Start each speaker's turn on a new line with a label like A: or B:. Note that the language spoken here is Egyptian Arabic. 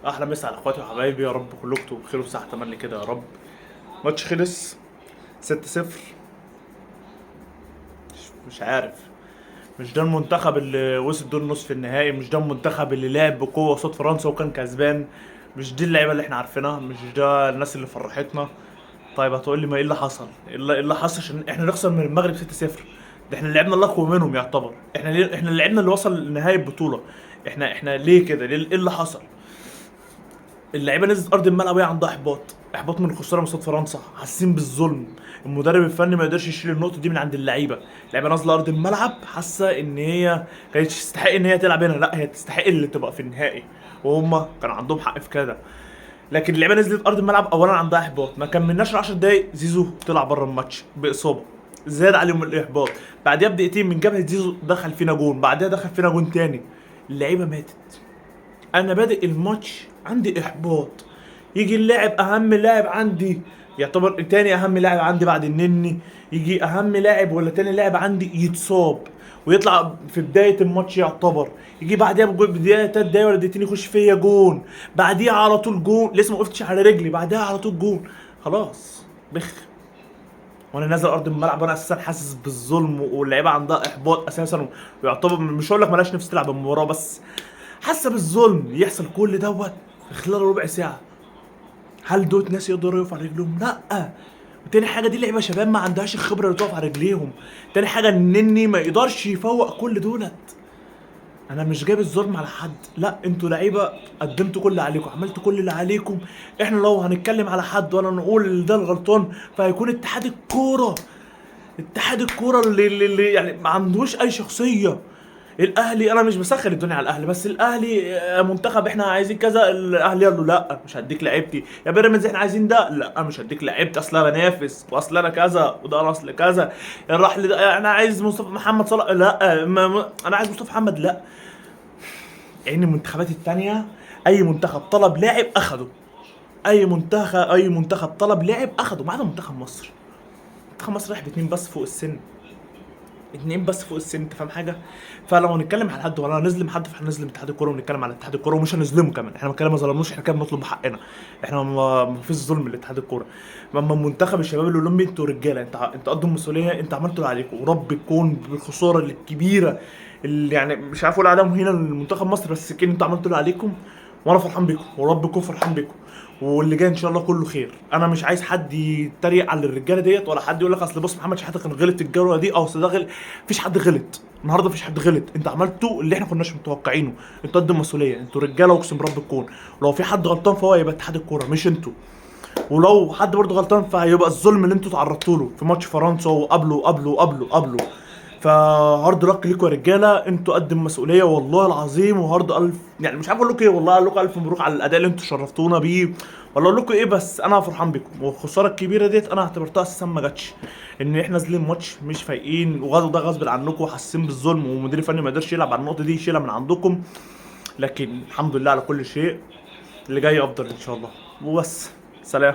A: احلى مسا على اخواتي وحبايبي، يا رب كلكم تبقوا بخير وبصحه. تملي كده يا رب. ماتش خلص 6-0. مش عارف، مش ده المنتخب اللي وصل دور نصف النهائي، مش ده المنتخب اللي لعب بقوة قصاد فرنسا وكان كسبان، مش دي اللعيبة اللي احنا عارفينها، مش ده الناس اللي فرحتنا. طيب هتقول لي ما ايه اللي حصل؟ إيه اللي حصل عشان احنا نخسر من المغرب 6-0؟ ده احنا لعبنا الاقوى منهم يعتبر، احنا ليه احنا لعبنا اللي وصل لنهاية البطولة. احنا ليه كده؟ ليه ايه اللي حصل؟ اللعيبة نزلت ارض الملعب وهي عندها احباط، احباط من الخسارة قصاد فرنسا، حاسين بالظلم. المدرب الفني ما يقدرش يشيل النقطة دي من عند اللعيبة. اللعيبة نازله ارض الملعب حاسه ان هي كانتش تستحق ان هي تلعب هنا، لا هي تستحق اللي تبقى في النهائي، وهم كان عندهم حق في كده. لكن اللعيبة نزلت ارض الملعب اولا عندها احباط، ما كملناش 10 دقايق زيزو طلع بره الماتش باصابة، زاد عليهم الاحباط. بعديها بدقيقتين من جبهة زيزو دخل فينا جون، بعديها دخل فينا جون تاني، اللعيبة ماتت. انا بادئ الماتش عندي احباط، يجي اللاعب اهم لاعب عندي، يعتبر تاني اهم لاعب عندي بعد النني، يجي اهم لاعب ولا تاني لاعب عندي يتصاب ويطلع في بداية الماتش يعتبر، يجي بعديها بدقيقة تلات دقايق ولا دقيقتين يخش فيا جون، بعديها على طول جون، لسه ما وقفتش على رجلي، بعديها على طول جون، خلاص بخ. وانا نازل ارض الملعب وانا اساسا حاسس بالظلم، واللعيبة عندها احباط اساسا، ويعتبر مش هقول لك مالهاش نفس تلعب المباراة، بس حاسه بالظلم. يحصل كل دوت في خلال ربع ساعة. هل دوت ناس يقدروا يقفوا على رجلهم؟ لا. وتاني حاجة دي لعيبة شباب ما عندهاش الخبرة اللي تقف على رجليهم. تاني حاجة النني ما يقدرش يفوق كل دولت. انا مش جايب الظلم على حد، لا انتوا لعيبة قدمتوا كل اللي عليكم، عملتوا كل اللي عليكم. احنا لو هنتكلم على حد ولا نقول ده الغلطان فهيكون اتحاد الكورة. اتحاد الكورة اللي يعني ما عندوش اي شخصية. الاهلي انا مش بسخن الدنيا على الاهلي، بس الاهلي منتخب احنا عايزين كذا، الاهلي قال له لا مش هديك لعيبتي. يا بيراميدز احنا عايزين ده، لا مش هديك لعيبتي، اصل انا بنافس واصل انا كذا وده انا اصل كذا. راح لده انا عايز مصطفى محمد صلاح، لا ما انا عايز مصطفى محمد، لا. يعني المنتخبات الثانية اي منتخب طلب لاعب اخده، اي منتخب طلب لاعب اخده، ما عدا منتخب مصر. منتخب مصر رايح باتنين بس فوق السن، اتنين بس فوق السن، انت فاهم حاجة؟ فلو هنتكلم على حد ولا هنظلم حد فاحنا نظلم اتحاد الكورة ونتكلم على اتحاد الكورة، ومش هنظلمه كمان. احنا كده ما ظلمناش، احنا كده بنطلب حقنا، احنا ما فيش ظلم لاتحاد الكورة. اما منتخب الشباب الاولمبي انتوا رجاله، انتوا قدوا المسؤولية، انتوا عملتوا اللي عليكم، ورب الكون بالخساره الكبيرة اللي يعني مش عارف اقول عليها هنا لمنتخب مصر، بس كده انتوا عملتوا اللي عليكم، وانا فرحان بيكم ورب الكون فرحان بيكم، واللي جاي ان شاء الله كله خير. انا مش عايز حد يتريق على الرجالة ديت، ولا حد يقول لك اصل بص محمد شحاته كان غلط الجولة دي او اصل ده غلط. مفيش حد غلط النهارده، مفيش حد غلط. انتوا عملتوا اللي احنا كناش متوقعينه، انتوا قد المسؤولية، انتوا رجاله اقسم برب الكون. ولو في حد غلطان فهو يبقى اتحاد الكورة مش انتوا، ولو حد برضه غلطان فهيبقى الظلم اللي انتوا تعرضتوا له في ماتش فرنسا وقبله وقبله وقبله وقبله. ف hard luck ليكوا يا رجاله، انتوا قد المسؤولية والله العظيم، و hard الف يعني مش عارف اقول لكم ايه والله، اقول لكم الف مبروك على الاداء اللي انتوا شرفتونا بيه، ولا اقول لكم ايه، بس انا فرحان بيكم. والخسارة الكبيرة ديت انا اعتبرتها اساسا ما جاتش، ان احنا نازلين ماتش مش فايقين، وغزو ده غصب عنكم وحاسين بالظلم، ومدير الفني ما قدرش يلعب على النقطة دي، يشيلها من عندكم. لكن الحمد لله على كل شيء، اللي جاي افضل ان شاء الله. وبس، سلام.